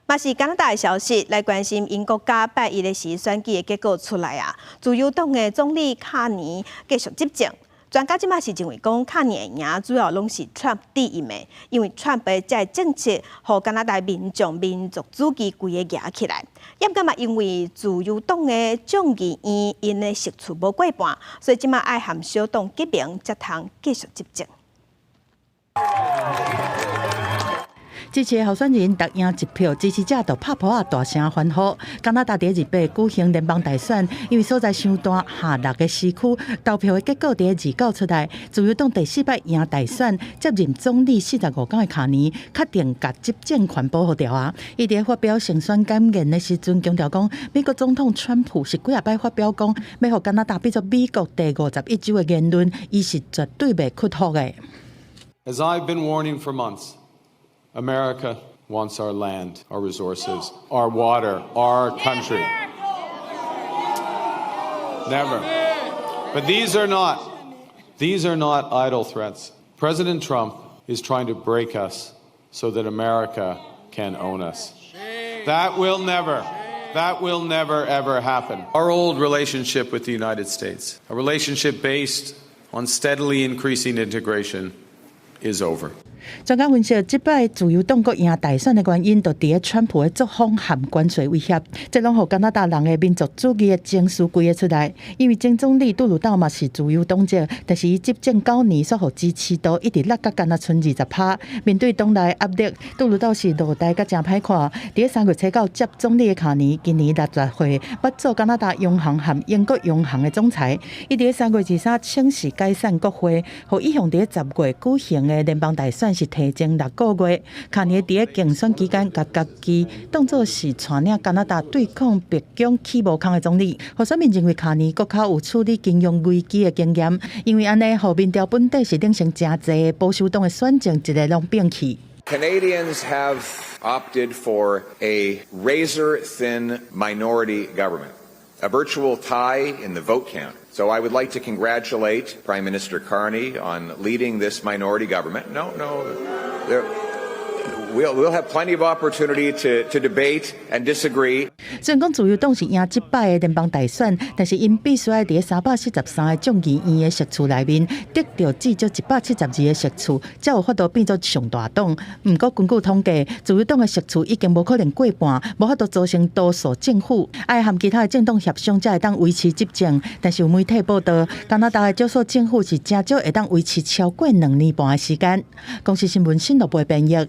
嘛是加拿大的消息，來關心𪜶國家拜一的時選舉的結果出來啊，自由黨的總理卡尼繼續執政。專家這馬是認為講卡尼會贏，主要攏是川普致𪜶的，因為川普的這个政策，予加拿大民眾民族主義規个夯起來。毋過嘛，因為自由黨的眾議院𪜶的席次無過半，所以這馬愛和小黨結盟，才通繼續執政。支持候選人逐贏一票，支持者就拍噗仔大聲歡呼。加拿大佇二八舉行聯邦大選，因為所在傷大下六个時區投票的結果佇二九出來，自由黨第四擺贏大選，接任總理45工的卡尼，確定共執政權保護著啊！伊佇發表勝選感言的時陣，強調講，美國總統川普是幾仔擺發表講，欲予加拿大變做美國第51州的言論，伊是絕對袂屈服的。 As I've been warning for months, America wants our land, our resources, our water, our country. Never. But these are not idle threats. President Trump is trying to break us so that America can own us. That will never, ever happen. Our old relationship with the United States, a relationship based on steadily increasing integration, is over. 專家分析，這擺自由黨閣贏大選的原因，就佇咧川普的作風和關稅威脅，這攏予加拿大人的民族主義的情緒規个出來。因為前總理杜魯道嘛是自由黨籍，但是伊執政9年所予支持度一直落甲干焦賰20趴。面對黨內壓力，杜魯道是落台甲誠歹看。佇咧3月初9接總理的卡尼，今年60歲，捌做加拿大央行和英國央行的總裁。伊佇咧3月23請示解散國會，予一向佇咧10月舉行的聯邦大選是提前6個月。卡尼佇咧競選期間，共家己當做是帶領加拿大對抗白宮起無空的總理。予選民認為卡尼閣較有處理金融危機的經驗，因為按呢，予民調本底是領先誠濟保守黨的選情一个攏變去。 Canadians have opted for a razor-thin minority government, a virtual tie in the vote count. So I would like to congratulate Prime Minister Carney on leading this minority government. No, there, we'll have plenty of opportunity to debate and disagree. 雖然講自由黨是贏這擺的聯邦大選，但是𪜶必須愛佇咧343個眾議院的席次內面得著至少172個席次，才有法度變做上大黨。毋過根據統計，自由黨的席次已經無可能過半，無法度組成多數政府，愛和其他的政黨協商才會當維持執政。但是有媒體報道，加拿大的少數政府是誠少會當維持超過2年半的時間。公視新聞新羅部編譯。